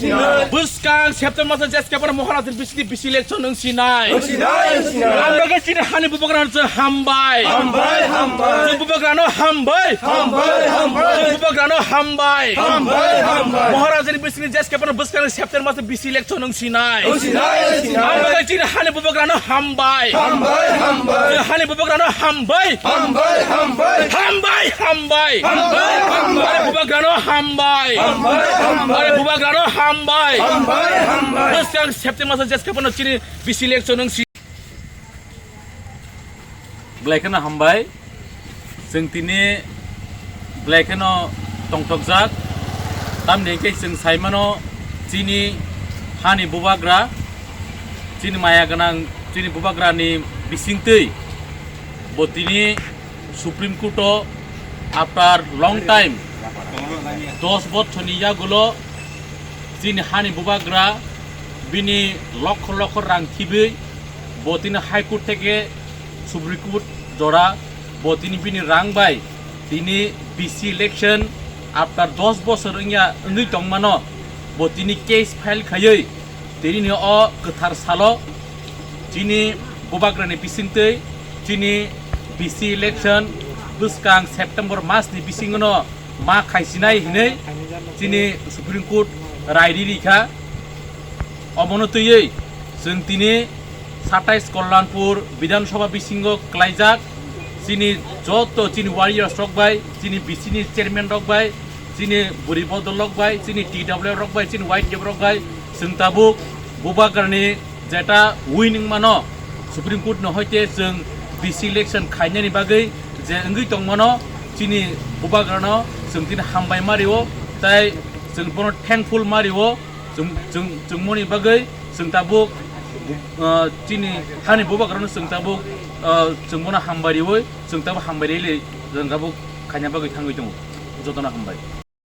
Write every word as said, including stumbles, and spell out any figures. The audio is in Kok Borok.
Bwskang September maso jeskapano Maharajani bisingni bisi election wng sinai. Wng sinai, wng sinai. Ang bagwi chini hani bubagrano chwng hambai. Hambai, hambai. Chwng bubagrano hambai. Hambai, hambai. Chwng bubagrano hambai. Hambai, hambai. Maharajani bisingni jeskapano bwskang September maso bisi election wng sinai. Wng sinai, wng sinai. Ang bagwi chini hani bubagrano hambai. Hambai, hambai. Chwng hani bubagrano hambai. Hambai, hambai. Hambai, hambai. Hambai, hambai. Bubagrano hambai. Hambai, hambai. Bubagrano hambai. Hambai, hambai. Bwskang September maso jeskapano chini bisi election wng si. Belai kheno hambai. Chwng tini belai kheno tongthokjak. Tamni hwnkhe chwng saimano chini hani bubagra, chini maya gwnang, chini bubagrani bisingtwi bo tini Supreme Court o after long time, dos bochorni yagulo chini hani bubagra bini lokho lokho rang thibwi bo tini High Court theke Supreme Court jora bo tini bini rang bai tini bisi election after dos bochor wngya wngwi tongmano bo tini case file khaiwi tini o kwthar salo chini bubagrani bisingtwi chini bisi election bwskang September masni bisingno ma khaisinai hinwi chini Supreme Court rai riri kha. Omono twiwi chwng tini satais Kalyanpur Bidhan Sabha bisingo klaijak chini joto chini warriors rok bai, chini bisini chairman rok bai, chini buri bodol rok bai, chini T W F rok bai, chini Y T F rok bai, chwng tabuk bubagrani jeta win wngmano Supreme Court no hoite chwng bisi election khainani bagwi je wngwi tongmano chini bubagrano chwng tini hambai ma rio, tai chwng bono thankful ma rio, chwng, chwng, chwngmoni bagwi chwng tabuk, ah, chini hani bubagrano chwng tabuk, ah, chwng bono hambai riwi chwng tabuk hambai rili chwng tabuk khaina bagwi thangwi tongo. Jotono hambai.